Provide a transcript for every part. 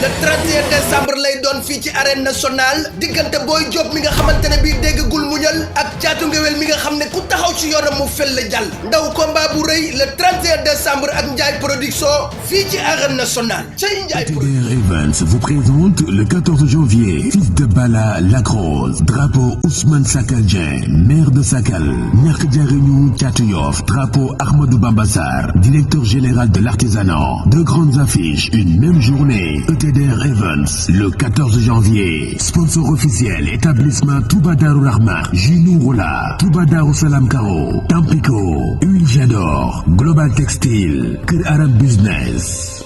le 31 décembre lay doon fii ci arène nationale diggante Boy Diop mi nga xamante ne bii déggagul muñal ak Caatu Ngewel mi nga xam ne ku taxaw ci yoonam mu fel la jàll ndaw combat bu rëy le 31 décembre ak Ndiaye production fii ci arène nationale cay Ndiaye production. Events vous présente le 14 janvier fils de Bala Lacrose drapeau Ousmane Sakal Dieng maire de Sakal ñàkk jariñu Caatu Yoff drapeau Ahmadou Bamba Sarr directeur général de l'artisanat. Deux grandes affiches une même journée. ETDR Events le 14 janvier sponsor officiel établissement Touba Darou Rahman Junouroula Touba Darou Salam Karo Tampico Huile Jador Global Textile Kër Arab Business.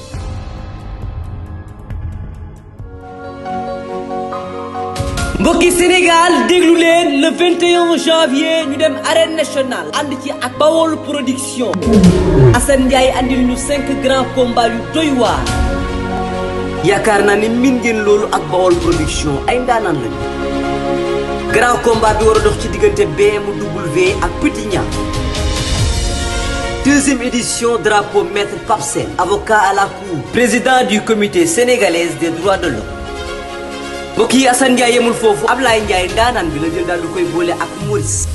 mbokki Sénégal déglu leen le 21 janvier ñu dem arène nationale ànd ci ak Bawol production Assane Ndiaye andil ñu 5 grands combats yu doy waar yaakaar naa ni min ngeen loolu ak Bawol production ay ndaanaan lañu grand combat bi war a dox ci diggante BMW ak Petit Niang deuxième édition drapeau maître Pape Sène avocat à la cour président du comité sénégalais des droits de l'homme mbokk yi Assane Ndiaye yemul foofu Ablaye Ndiaye ndaanaan bi la jël daal du koy boole ak Maurice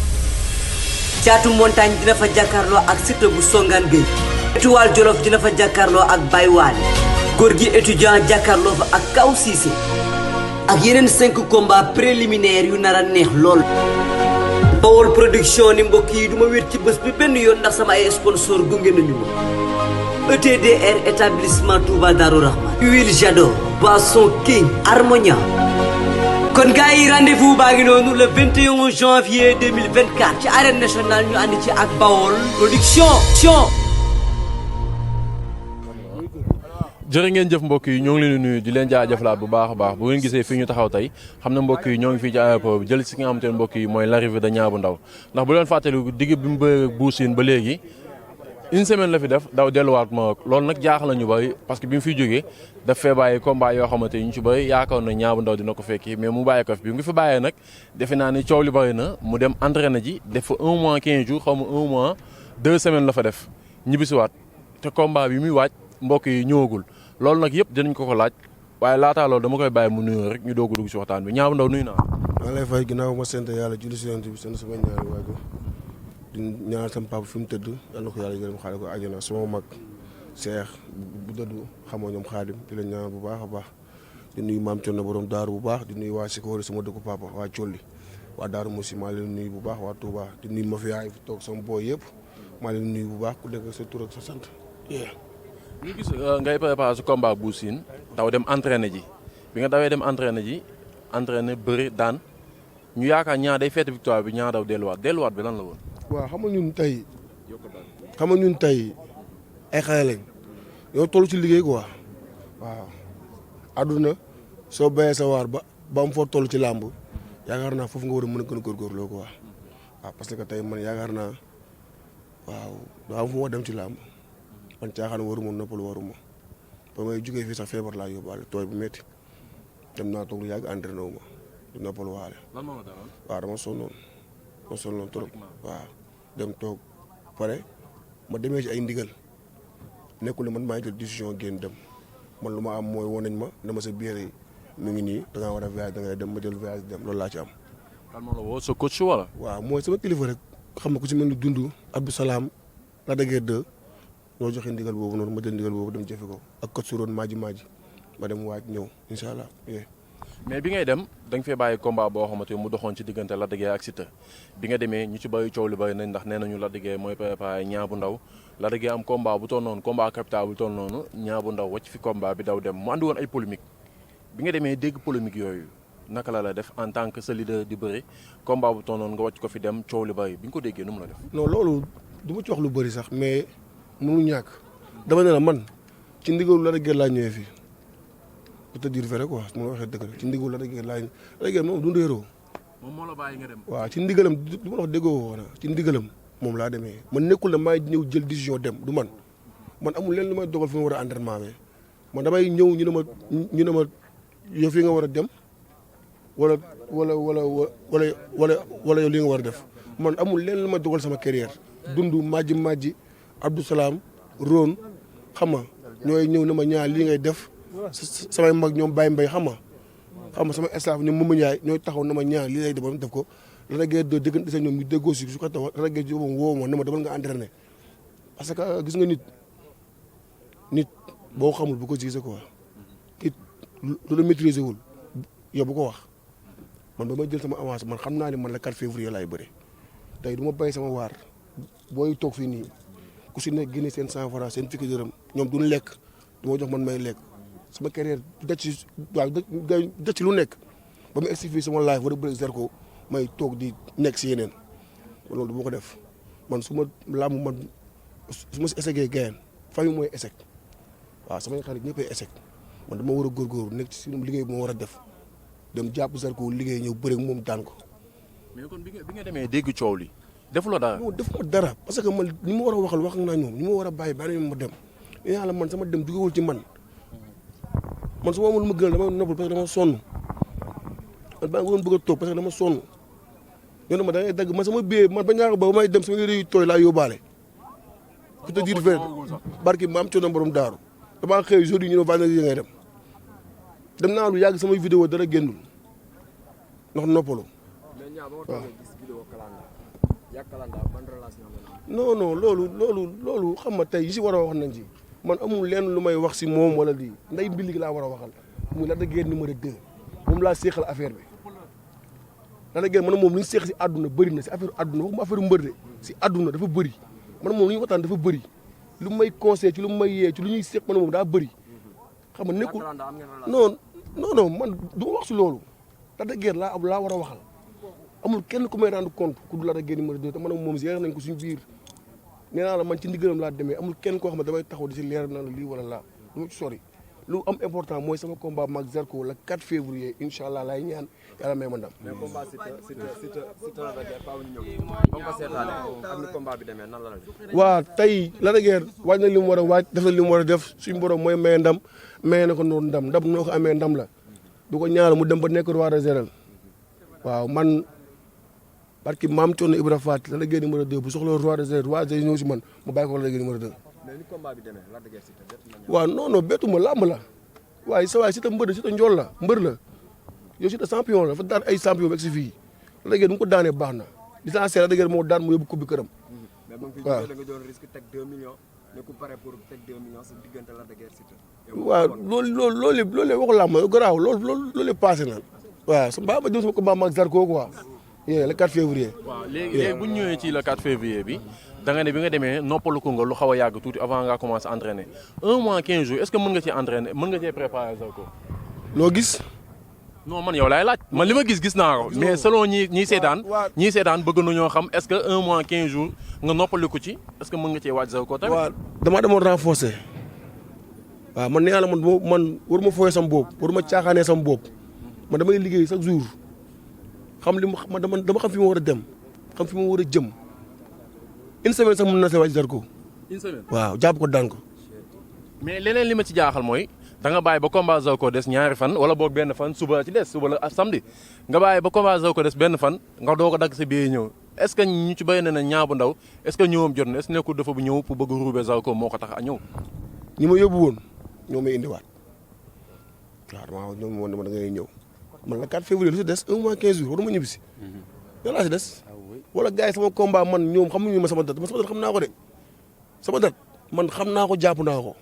Caatu Montagne dina fa jàkkaarloo ak Siteu bu Songaan Gueye Étoile Jolof dina fa jàkkaarloo ak Baye Waly góor gi étudiant jàkkaarloo fa ak Kaw Cissé ak yeneen 5 combats préliminaires yu nar a neex lool Bawol production ni mbokk yi du ma wér ci bés bi benn yoon ndax sama ay sponsor gunge nañu ma ETDR établissement Touba Darou Rahman Huile Jador Boisson King Harmonia kon gars yi rendez-vous baa ngi noonu le 21 janvier 2024 ci arène nationale ñu ànd ci ak Bawol production. jërë ngeen jëf mbokk yi ñoo ngi leen di nuyu di leen jaajëfalaat bu baax a baax bu ngeen gisee fii ñu taxaw tey xam na mbokk yi ñoo ngi fii ci aéroport bi jël si nga xamante ne mbokk yi mooy l'arrivée de Niang bu ndaw ndax bu leen fàttali digg bi mu ba Bou Sine ba léegi une semaine la fi def daw delluwaat Maroc loolu nag jaaxal na ñu bëri parce que bi mu fiy jógee daf fee bàyyi combat yoo xamante ni ñu ci bëri yaakaar na Niang bu ndaw dina ko fekki mais mu bàyyi ko fi bi mu fi bàyyee nag defe naa ni coow li bëri na mu dem entraîné ji def fa 1 mois 15 jours xaw ma 1 mois 2 semaines la fa def ñibbisiwaat te combat bi muy waaj mbokk yi ñëwagul loolu nag yëpp dinañ ko laaj waaye laataa loolu dama koy bàyyi mu nuyoo rek ñu doog a dugg si waxtaan bi Niang bu ndaw nuyu naa. maa lay fay ginnaaw ma sant yàlla julli si yonent bi sant sama ñaari waajur di ñaanal sama papa fi mu tëdd yal na ko yàlla yërëm xaale ko àjjana sama mag Cheikh bu dëdd xamoo ñoom Xaadim di la ñaanal bu baax a baax di nuyu maam Thierno borom daaru bu baax di nuyu waa Sikori sama dëkku papa waa Colli waa Daaru Moussi maa leen nuyu bu baax waa Touba di nuyu ma fi yaay fi toog sama booy yëpp maa leen nuyu bu baax ku nekk sa tur ak sa sant. ñu gis ngay préparé su combat Bou Sine daw dem entraîné ji bi nga dawee dem entraîné ji entraîné bëri daan ñu yaakaar Niang day fête victoire bi Niang daw delluwaat bi lan la woon. waaw xam nga ñun tey ay xale lañ yow toll ci liggéey quoi waaw àdduna soo béyee sa waar ba am foo toll ci làmb yaakaar naa foofu nga war a mën a gën a góorgóorloo quoi waaw parce que tey man yaakaar naa waaw doo am fu ma dem ci làmb man caaxaan waruma noppalu waruma ba may jugee fii sax feebar laa yóbbaale tooy bu métti dem naa toog lu yàgg entraîné wu ma di noppalu waale. lan moo la daloon. waaw dama sonnoon trop waaw dem toog pare ma demee ci ay ndigal nekkul ne man maa ngi jël décision génn dem man lu ma am mooy woon nañ ma dama sa biir yi mu ngi nii da ngaa war a voyage da ngay dem ma jël voyage dem loolu laa ci am. kan moo la woo sa coach wala. waaw mooy sama kilifa rek xam nga ku ci mel ni dund Abdou Salaam la dëggee 2 ñoo joxe ndigal boobu noonu ma jël ndigal boobu dem jëfe ko ak coach Suroon maaji ma dem waaj ñëw incha allah. mais bi ngay dem da nga fee bàyyi combat boo xamante mu doxoon ci diggante Lac de Guiers ak Siteu bi nga demee ñu ci bëri coow li bëri nañ ndax nee nañu Lac de Guiers mooy préparé Niang bu ndaw Lac de Guiers am combat bu toll noonu combat capital bu toll noonu Niang bu ndaw wàcc fi combat bi daw dem mu andi woon ay polémique bi nga demee dégg polémique yooyu naka la def en tant que sa leader di bëri combat bu toll noonu nga wàcc ko fi dem coow li bëri bi nga ko déggee nu mu la def. non loolu du ma ci wax lu bëri sax mais mënu ñàkk dama ne la man ci ndigalu Lac de Guiers laa ñëwee fii pour te dire vrai quoi su ma waxee dëgg la ci ndigalu Lac de Guiers laa Lac de Guiers moom du réeroo. moom moo la bàyyi nga dem. waaw ci ndigalam du ma wax déggoo woon ci ndigalam moom laa demee man nekkul ne maa ñëw jël décision dem du man amul leen lu may dogal fi ma war a entraînement bi man damay ñëw ñu ne ma yow fii nga war a dem wala yow li nga war a def man amul leen lu may dogal sama carrière dund majji Abdou Salaam Ron xam nga ñooy ñëw ne ma ñaar lii ngay def samay mag ñoom Baye Mbaye xam nga sama staff ñoom Mouma Ndiaye ñooy taxaw na ma ñaan lii lay def ko la ragee de diggante ñoom ñu déggoo si su ko tax la ragee jobam woo ma ne ma demal nga entraîné parce que gis nga nit boo xamul bu ko gisee quoi nit lu la maîtriser wul yow bu ko wax man ba may jël sama avance man xam naa ne man la 4 février laay bëre tey du ma bay sama waar booy toog fii nii ku si nekk génne seen 100 francs seen fukki dërëm ñoom duñ lekk du ma jox man may lekk sama carrière daj ci lu nekk ba mu egsi fii sama live war a bëre Zarko may toog di nekk si yeneen loolu du ma ko def man su ma làmb man su ma si essayé gayen famille mooy échec waaw samay xarit ñëppay échec man dama war a góorgóorlu nekk ci suñu liggéey bu ma war a def dem jàpp Zarko liggéey ñëw bëre moom daan ko. mais kon bi nga demee dégg coow li defuloo dara. non defuma dara parce que man ñi ma war a waxal wax naa ñoom ñi ma war a bàyyi ma dem mais yàlla man sama dem jugewul ci man su ma amul lu ma gënal dama noppal parce que dama sonn man baa nga doon bëgg a toog parce que dama sonn ñoo ma da ngay dagg man sama billet man ba ñaar ba may dem sama yére yu tooy laa yóbbaale. pour te dire vrai barki maam coono borom daaru damaa xëy jour yi ñu ne vendredi yi ngay dem naa lu yàgg samay vidéo dara génnul ndax noppalu waaw. non loolu xam nga tey yi si war a wax nañ ci man amul lenn lu may wax si moom wala lii nday mbilli gi laa war a waxal muy Lac de Guiers numéro 2 moom laa séexal affaire bi Lac de Guiers man moom li ñu séex si àdduna bëri na si affaire àdduna waxuma affaire mbër de si àdduna dafa bëri man moom lu ñu waxtaan dafa bëri lu may conseil ci lu may yee ci lu ñuy séex man moom daa bëri xam nga nekkul non man du ma wax si loolu Lac de Guiers laa war a waxal amul kenn ku may rendre compte ku du Lac de Guiers numéro 2 te man moom gérer nañ ko suñu biir nee naa la man ci ndigalam laa demee amul kenn koo xam ne damay taxaw di si leer na la lii wala laa lu ma ci sori lu am important mooy sama combat maag Zarko la 4 février incha allah laay ñaan yàlla may ma ndam. mais combat Siteu Lac de Guiers faaw ñu ñëw ba nga ko seetaanee ak ni combat bi demee nan la la. waaw tey Lac de Guiers waaj na li mu war a waaj def na li mu war a def suñu borom mooy maye ndam maye na ko noonu ndam noo ko amee ndam la du ko ñaanal mu dem ba nekk roi des arènes waaw man. parce que maam Thierno Ibra Faat Lac de Guiers numéro 2 bu soxla roi des arènes roi des ñëw si man mu bàyyi ko Lac de Guiers numéro 2. mais ni combat bi demee Lac de Guiers Siteu waaw non bettu ma làmb la waaye sa waay Siteu mbër la Siteu njool la mbër la yow Siteu champion la dafa daan ay champion ba egg si fii Lac de Guiers nu mu ko daanee baax na licencié Lac de Guiers moo daan mu yóbbu coupe bi këram. mais ba mu fi jógee da nga doon risque teg 2 millions ne ku pare pour teg 2 millions sa diggante Lac de Guiers Siteu. waaw loolu waxu làmb garaaw loolu passé na waaw sa mbaa ma jëm sama combat maag Zarko quoi. le 4 février. waaw léegi bu ñu ñëwee ci le 4 février bi da nga ne bi nga demee noppalu ko nga lu xaw a yàgg tuuti avant nga commencé entraîner 1 mois 15 jours est-ce que mën nga ci entraîner mën nga cee préparer Zarko. loo gis. non man yow laay laaj man li ma gis naa ko mais selon ñii seetaan bëgg nañoo xam est-ce que 1 mois 15 jours nga noppaliku ci est-ce que mën nga cee waaj Zarko tamit. waaw damaa demoon renforcer waaw man nee naa la man waruma fooyee sama bopp waruma caaxaanee sama bopp man damay liggéey chaque jour. xam li ma dama xam fi ma war a dem xam fi ma war a jëm une semaine sax mën na see waaj Zarko. une semaine waaw jàpp ko daan ko. mais leneen li ma ci jaaxal mooy da nga bàyyi ba combat Zarko des ñaari fan wala boog benn fan suba ci des suba la samedi nga bàyyi ba combat Zarko des benn fan nga doog a dagg sa billet ñëw est-ce que ñu ci bëri na Niang bu ndaw est-ce que ñëwam jot na est-ce que nekkul dafa bu ñëw pour bëgg a ruube Zarko moo ko tax a ñëw. ñi ma yóbbu woon ñoo may indiwaat waaw damaa ñoom woon dama da ngay ñëw. man la 4 février lu si des 1 mois 15 jours waruma ñibbi si. yow laa si des. wala gars yi sama combat man ñoom xamuñu ma sama date xam naa ko de sama date man xam naa ko jàpp naa ko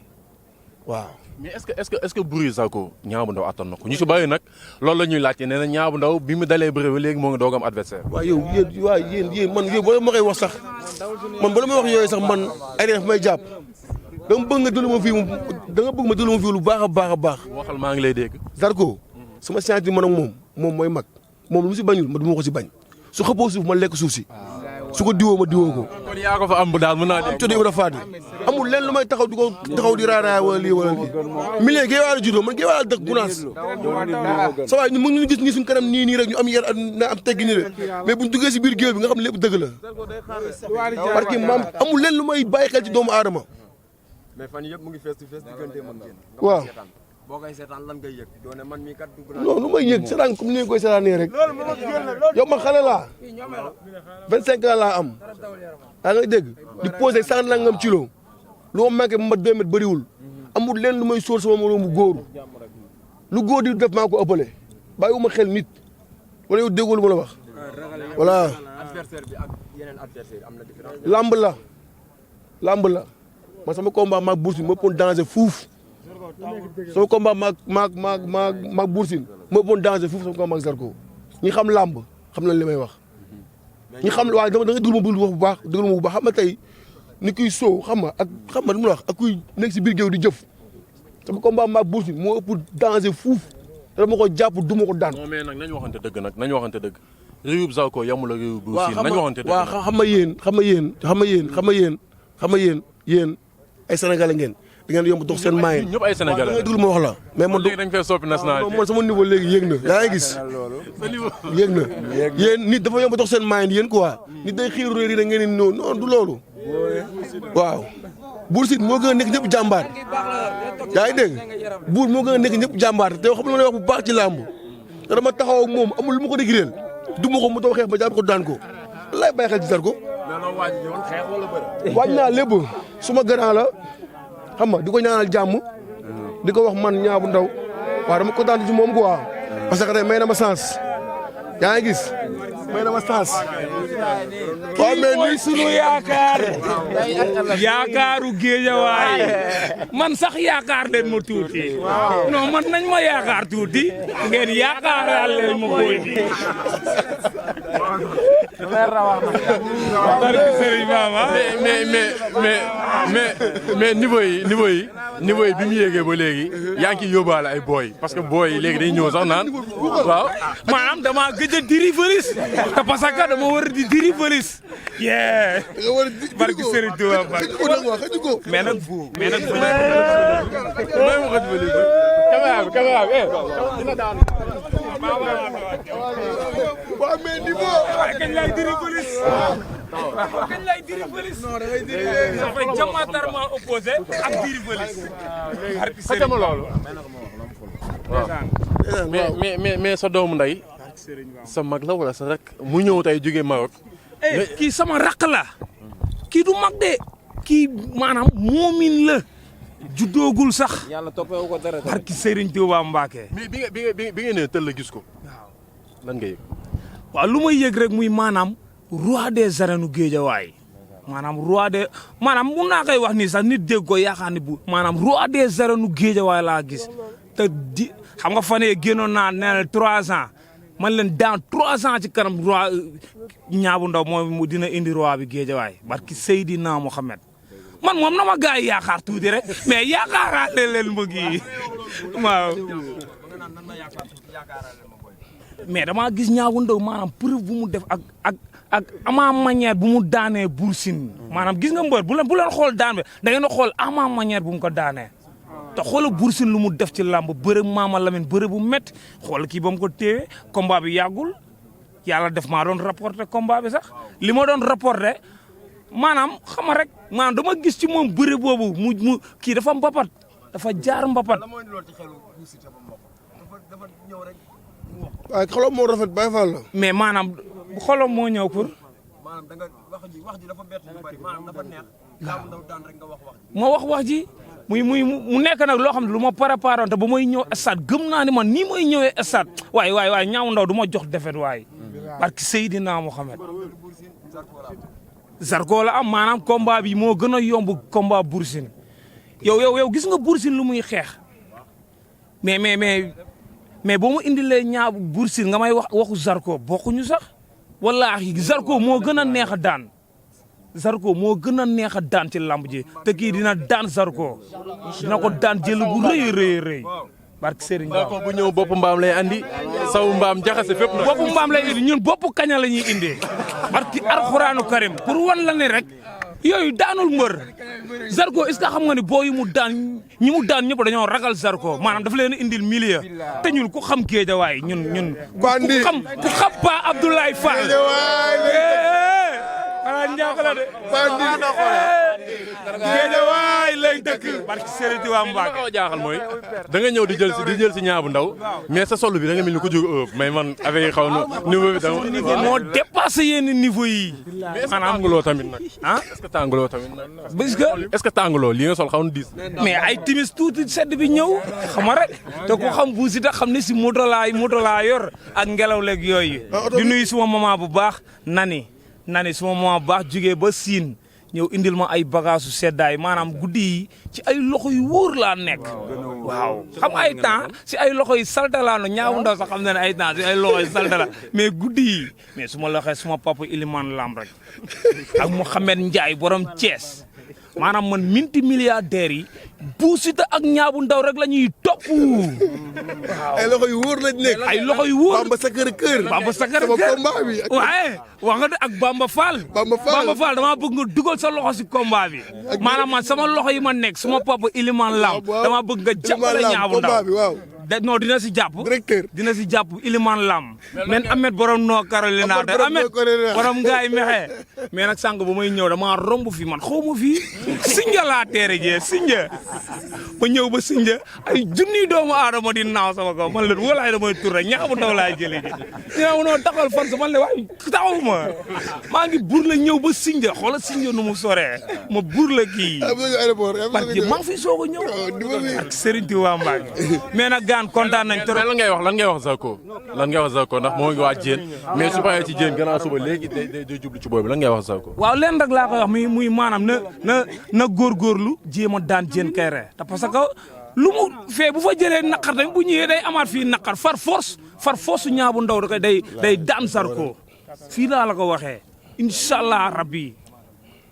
waaw. mais est-ce que bëri Zarko Niang bu ndaw attan na ko ñu si bàyyi nag loolu la ñuy laajte nee na Niang bu ndaw bi mu dalee bëri ba léegi moo ngi doog am adversaire. waaw yéen man yow bala ma koy wax sax man bala ma wax yooyu sax man ay def may jàpp dama bëgg nga déglu ma fii lu baax a baax. waxal maa ngi lay dégg. Zarko. sama scientifique man ak moom mooy mag moom lu mu si bañul ma du ma ko si bañ su xëppoo suuf ma lekk suuf si su ko diwoo ma diwoo ko. kon yaa ko fa am bu daal mën naa dégg. am coono faati amul lenn lu may taxaw di raaraay wala lii wala lii. milieu Guédiawaye la juddoo man Guédiawaye la dëkk Gunaas. sa waay mu ngi gis nii suñu kanam nii rek ñu am yar na am teggi nii rek mais buñ duggee si biir géew bi nga xam ne lépp dëgg la. parce que maam amul lenn lu may bàyyi xel ci doomu aadama. mais fan yëpp mu ngi fees di fees diggante ak yéen. waaw. boo koy seetaan lan ngay yëg doone man mii kat dugg naa. non lu may yëg seetaan comme ni nga koy seetaanee rek yow ma xale laa 25 ans laa am daa ngay dégg di posé 100 nangam kilo lu ma manqué ma 2 mètres bëriwul amul leen lu may sóor sama moroomu góor lu góor di def maa ko ëppale bàyyiwuma xel nit wala yow déggoo lu ma la wax voilà. adversaire bi ak yeneen adversaire am na différence. lamb la man sama combat maag Bour Sine moo ëppoon danger fuuf sama combat maag Bour Sine moo ëppoon danger fuuf sama combat maag Zarko ñi xam lamb xam nañ li may wax. ñi xam waaye da nga déglu ma bu baax xam nga tey ni kuy soow xam nga lu ma wax ak kuy nekk si biir géew di jëf sama combat maag Bour Sine moo ëpp danger fuuf te dama ko jàpp du ma ko daan. non mais nag nañu waxante dëgg réewub Zarko yamul ak réewub Bour Sine nañu waxante dëgg. waaw xam nga yéen ay sénégalais ngeen da ngeen yomb dox seen maay. ñëpp ay sénégalais da nga déglu ma wax la. mais man léegi dañ fay soppi national man sama niveau léegi yéeg na yaa ngi gis. yéeg na yéen nit dafa yomb dox seen maay yéen quoi. nit day xiiru réer yi da ngeen di non du loolu. waaw Bour Sine moo gën a nekk ñëpp jàmbaar yaa ngi dégg Bour moo gën a nekk ñëpp jàmbaar te xam nga lay wax bu baax ci làmb te dama taxaw ak moom amul lu ma ko dégg du ma ko mu taw xeex ba jàpp ko daan ko lay bàyyi xel ci Zarko. waaj naa lépp suma grand la xam nga di ko ñaanal jàmm di ko wax man Niang bu ndaw waaw dama kontaan ci moom quoi parce que tey may na ma sens yaa ngi gis may na ma sens. waaw mais mooy sunu yaakaaru géejawaay man sax yaakaar leen ma tuuti non man nañ ma yaakaar tuuti ngeen yaakaaral leen ma koy mais niveau yi bi mu yéegee ba léegi yaa ngi ciy yóbbaale ay booy parce que booy yi léegi day ñëw sax naan waaw maanaam dama gëj a diri fëlis te parce que dama war a di diri fëlis yee barki Serigne Touba mais nag kañ lay diri fëlis kañ lay diri fëlis dafay diamétralement opposé ak diri fëlis xajama loolu mais sa doomu ndey sa mag la wala sa rek mu ñëw tey jóge Maroc kii sama raq la kii du mag de kii maanaam moomin la juddoogul sax yàlla toppewu ko dara barki Serigne Touba Mbacké mais bi nga nee tël la gis ko lan nga yëg waaw lu may yëg rek muy maanaam roi des arènes u Géejawaay maanaam mun naa koy wax nii sax nit dégg ko yaakaar ni bu maanaam roi des arènes u Géejawaay laa gis te di xam nga fan yee génnoon naa nee na 3 ans man leen dans 3 ans ci kanam roi Niang bu ndaw moom dina indi roi bi Géejawaay barki Seydina Mohamed man moom na ma gars yi yaakaar tuuti rek mais yaakaaraale leen ma gi waaw mais damaa gis Niang bu ndaw maanaam preuve bu mu def ak ama manière bu mu daanee Bour Sine maanaam gis nga mbër bu leen xool daan bi da ngeen a xool ama manière bu mu ko daanee te xoolal Bour Sine lu mu def ci làmb bëre Mama Lamine bëre bu métti xool kii ba mu ko téye combat bi yàggul yàlla def maa doon rapporté combat bi sax li ma doon rapporté maanaam xama rek maanaam dama gis ci moom bëre boobu mu kii dafa mbapat dafa jaar mbapat. waaye xolam moo rafet Baye Fall la. mais maanaam xolam moo ñëw pour. maanaam da nga wax ji dafa bett ñu bari maanaam dafa neex. ndaw daan rek nga wax ji. moo wax ji mu nekk nag loo xam ne lu ma préparé woon te ba may ñëw stade gëm naa ne man nii may ñëwee stade waaye Niang ndaw du ma jox defet waaye. parce que Seydina Mohamed. Zarko la am maanaam combat bi moo gën a yomb combat Bour Sine yow gis nga Bour Sine lu muy xeex mais boo ma indilee Niang Bour Sine nga may waxu Zarko bokkuñu sax wallaahi Zarko moo gën a neex a daan Zarko moo gën a neex a daan ci lamb ji te kii dina daan Zarko dina ko daan jël bu rëy barke Serigne Zarko bu ñëw bopp mbaam lay andi saw mbaam jaxase fépp nag bopp mbaam lay indi ñun bopp kaña la ñuy indee barke Alxuraanu Karim pour wan la ne rek yooyu daanul mbër Zarko est-ce que xam nga ni boo yu mu daan ñi mu daan ñëpp dañoo ragal Zarko maanaam dafa leen indil milieu te ñun ku xam Géejawaay ñun ku xam Pa Abdoulaye Fall ala njaaxala de Géejawaay lay lañ dëkk barki Serigne Touba Mbacke. li ma jaaxal mooy da nga ñëw di jël si ñaabu ndaw mais sa sol bi da nga mel ni ko jóg Europe mais man avec yi xaw na niveau bi da moo dépassé yenn niveau yi. mais est-ce que tàngaloo tamit nag ah est-ce que tàngaloo tamit nag parce que est-ce que tàngaloo li nga sol xaw na diis mais ay timis tuuti sedd bi ñëw xam nga rek te ku xam bu si tax xam ne si moto laa yor ak ngelaw leeg yooyu di nuyu suma maman bu baax nani suma maman bu baax jugee ba Siin ñëw indil ma ay bagage su seddaay maanaam guddi yi ci ay loxo yu wóor laa nekk waaw xam ay temps si ay loxo yi saltala no ñaawu ndaw sax xam na ne ay temps si ay loxo yi saltala mais guddi yi mais su ma loxee suma papa Iliman Lam rek ak Mouhamed Ndiaye borom Thiès maanaam man multimilliardaires yi Bou Siteu ak ñaabu ndaw rek la ñuy topp. waaw ay loxo yu wóor lañ nekk. ay loxo yu wóor Bamba Sakar Kër. Bamba Sakar Kër sama combat bi. waaye wax nga de ak Bamba Fall. Bamba Fall damaa bëgg nga dugal sa loxo si combat bi. maanaam man sama loxo yi ma nekk suma papa Iliman Lam. damaa bëgg nga jàppale ñaabu ndaw waaw. non dina si jàpp. directeur dina si jàpp Iliman Lam. men Ahmed borom noo Carolina de Ahmed borom ngaay mexe. mais nag sànq ba may ñëw damaa romb fi man xaw ma fii Sinja laa teere jee Sinja ba ñëw ba Sinja ay junniy doomu aadama di naaw sama kaw man leen walaay damay tur rek ñaabu ndaw laay jëlee ji. ñaabu ndaw taxawal fan sa man le waaye taxaw maa ngi buur la ñëw ba Sinja xoolal Sinja nu mu soree ma buur la kii. parce que maa ngi fiy soog a ñëw. ak Serigne Touba Mbacke mais nag gaan kontaan nañ trop. lan ngay wax Zarko ndax moo ngi waa Diène mais su paree ci Diène gannaaw suba léegi day jublu ci boobu lan ngay wax Zarko. waaw leen rek laa koy wax muy maanaam na góorgóorlu jéem a daan Diène Kaïré te parce que lu mu fee bu fa jëlee naqar tamit bu ñëwee day amaat fii naqar far force ñaabu ndaw da koy day daan Zarko fii laa la ko waxee incha allah rabbi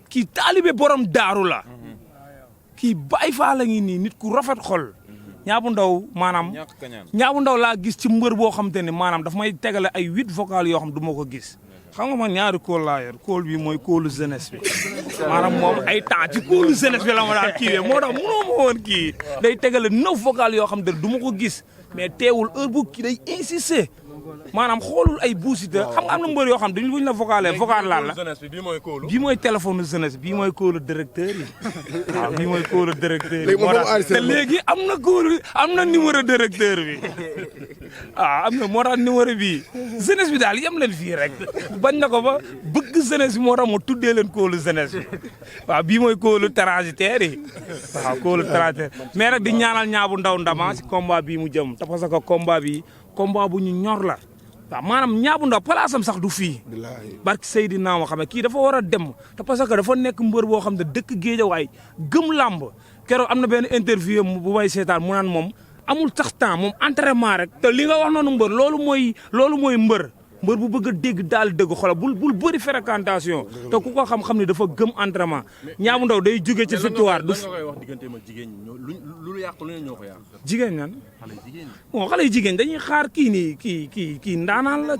kii taalibe borom daaru la kii Baay Faal la ngi nii nit ku rafet xol ñaabu ndaw maanaam ñaabu ndaw laa gis ci mbër boo xam te ne maanaam daf may tegale ay 8 vocal yoo xam du ma ko gis xam nga man ñaari kóol laa yor kóol bi mooy kóolu jeunesse bi maanaam moom ay temps ci kóolu jeunesse bi la ma daan kiiwee moo tax mënoo ma woon kii day tegale 9 vocal yoo xam te ne du ma ko gis mais teewul heure bu kii day insister maanaam xoolul ay Bou Siteu xam nga am na mbër yoo xam dañu buñ la vocal laal la bii mooy téléphone jeunesse bii mooy kóolu directeur yi waaw bii mooy kóolu directeur yi moo tax te léegi am na numéro directeur bi waaw moo tax numéro bii jeunesse bi daal yem leen fii rek bañ na ko ba bëgg jeunesse bi moo tax ma tuddee leen kóolu jeunesse bi waaw bii mooy kóolu transitaire yi waaw kóolu transitaire mais nag di ñaanal ñaabu ndaw ndama si combat bii mu jëm te parce que combat bi combat bu ñu ñor la waaw maanaam ñaabu ndaw palaasam sax du fii barki Seydina moo xam ne kii dafa war a dem te parce que dafa nekk mbër boo xam ne dëkk Géejawaay gëm làmb keroog am na benn interview bu may seetaan mu naan moom amul sax temps moom entraînement rek te li nga wax noonu mbër loolu mooy mbër bu bëgg a dégg daal dëgg xoolal bul bëri fréquentation te ku ko xam-xam ne dafa gëm entraînement ñaabu ndaw day jóge ci victoire du wax digganteem ak jigéen ñi lu yàq lu ne ñoo ko yàq jigéen ñan bon xale yu jigéen dañuy xaar kii nii kii ndaanaan la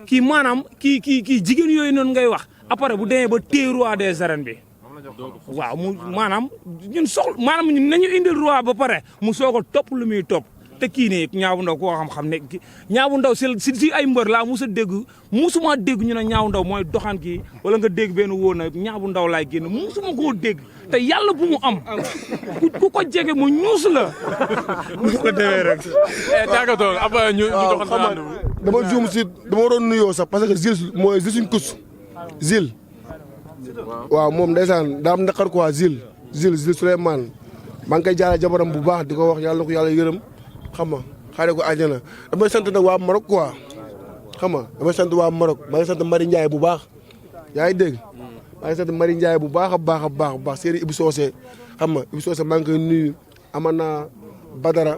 kii maanaam kii jigéen yooyu noonu ngay wax après bu demee ba téye roi des arènes bi waaw mu maanaam ñun nañu indil roi ba pare mu soog a topp lu muy topp te kii nii ñaabu ndaw koo xam ne ñaabu ndaw si ay mbër laa musuma dégg ñu ne ñaabu ndaw mooy doxaan kii wala nga dégg benn wóor na ñaabu ndaw laay génn musuma koo dégg te yàlla bu mu am ku ko jege mu ñuus la mu ko demee rek. tàggatoo après ñu doxal dama juum si dama waroon nuyoo sax parce que Zil mooy suñ kus Zil waaw moom ndeysaan daa am naqar quoi Zil Souleymane maa ngi koy jaaree jabaram bu baax di ko wax yàlla na ko yàlla yërëm xam nga xaaree ko àjjana damay sant nag waa Maroc quoi xam nga damay sant waa Maroc maa ngi sant Marie Ndiaye bu baax yaa ngi dégg maa ngi sant Marie Ndiaye bu baax a baax séeri Ibou Socé xam nga Ibou Socé maa ngi koy nuyu Amana Badara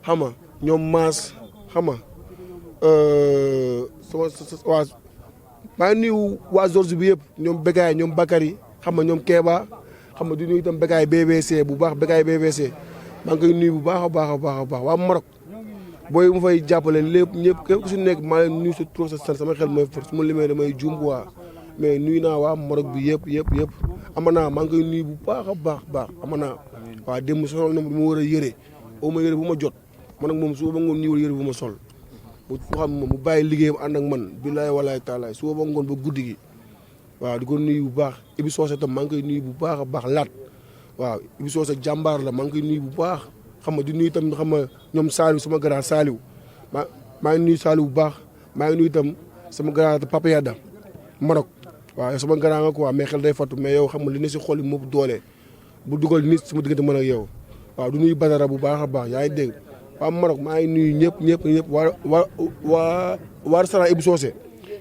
xam nga ñoom Maas xam nga waa maa ngi nuyu waa George bi yëpp ñoom Bekay ñoom Bakary xam nga ñoom Kéba xam nga di nuyu itam Bekay BBC bu baax Bekay BBC maa ngi koy nuyu bu baax a baax waa Maroc booy mu fay jàppale lépp ñëpp képp ku si nekk maa leen nuyu sa tur sa sant sama xel mooy for su ma limee damay juum waa mais nuyu naa waa Maroc bi yëpp Amana maa ngi koy nuyu bu baax a baax Amana waaw démb sonal na mu war a yëre oo ma yëre bu ma jot man ak moom suba ba ngoon ñëwul yëre bu ma sol bu xam moom mu bàyyi liggéeyam ànd ak man billaay walaay taalaay suba ba ngoon ba guddi gi waaw di ko nuyu bu baax Ibou Socé tam maa ngi koy nuyu bu baax a baax laat waaw Ibou Socé jàmbaar la maa ngi koy nuyu bu baax xam nga di nuyu itam xam nga ñoom Saliou sama grand Saliou maa ngi nuyu Saliou bu baax maa ngi nuyu itam sama grand Papa Yada Maroc waaw yow sama grand nga quoi mais xel day fattu mais yow xam nga li ne si xol yi moo doole bu dugal nit sama diggante mën ak yow waaw du nuyu Badara bu baax a baax yaa ngi dégg waa Maroc maa ngi nuyu ñëpp waa restaurant Ibou Socé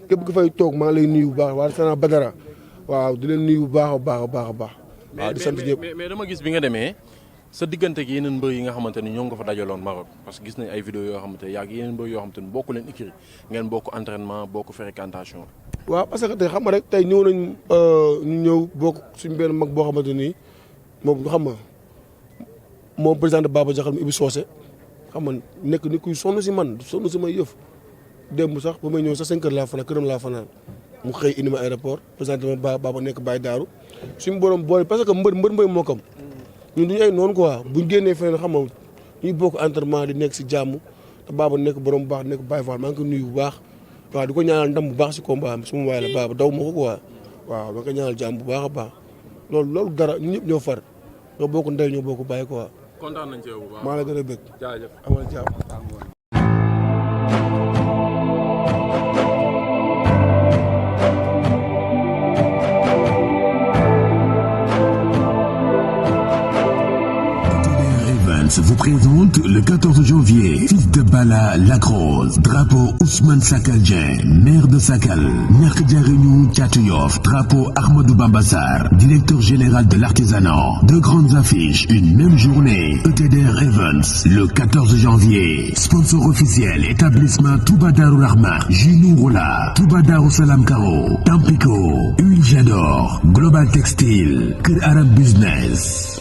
képp ku fay toog maa ngi lay nuyu bu baax waa restaurant Badara waaw di leen nuyu bu baax a baax a baax a baax waaw di sant ñëpp mais dama gis bi nga demee sa diggante ak yeneen mbër yi nga xamante ni ñoo ngi ko fa dajaloon Maroc parce que gis nañ ay vidéo yoo xamante ne yaa ngi yeneen mbër yoo xamante ni bokku leen écurie ngeen bokk entraînement bokk fréquentation. waaw parce que tey xam nga rek tey ñëw nañ ñu ñëw bokk suñu benn mag boo xamante ni moom xam nga moom président de Baba Diakhal Ibou Socé xam nga nekk ni kuy sonn si man sonn si may yëf démb sax ba may ñëw sax 5 heures laa fanaan këram laa fanaan mu xëy indi ma aéroport président ma Baba nekk Baye Daaru suñu borom boole parce que mbër moo kam ñun duñu ay noonu quoi buñ génnee feneen xam nga ñuy bokk entraînement di nekk si jàmm te Baba nekk borom bu baax nekk Baye Fall maa ngi ko nuyu bu baax waaw di ko ñaanal ndam bu baax si combat am suma waay la Baba daw ma ko quoi waaw ma ko ñaanal jàmm bu baax a baax loolu dara ñun ñëpp ñoo far ñoo bokk ndey ñoo bokk bàyyi quoi. kontaan nañ ci yow bu baax maa la gën a bëgg. jaajëf amal jàmm. Vous présente le 14 janvier, fils de Bala Lacrose, drapeau Ousmane Sakal Dieng, maire de Sakal, Niang ndaw, drapeau Ahmadou Bambassar, directeur général de l'artisanat. Deux grandes affiches, une même journée, ETDR Events, le 14 janvier. Sponsor officiel, établissement Touba Darou Rahma, Junou Rola, Touba Darou Salam Karo, Tampico, Huile Jador, Global Textile, Kër Arab Business.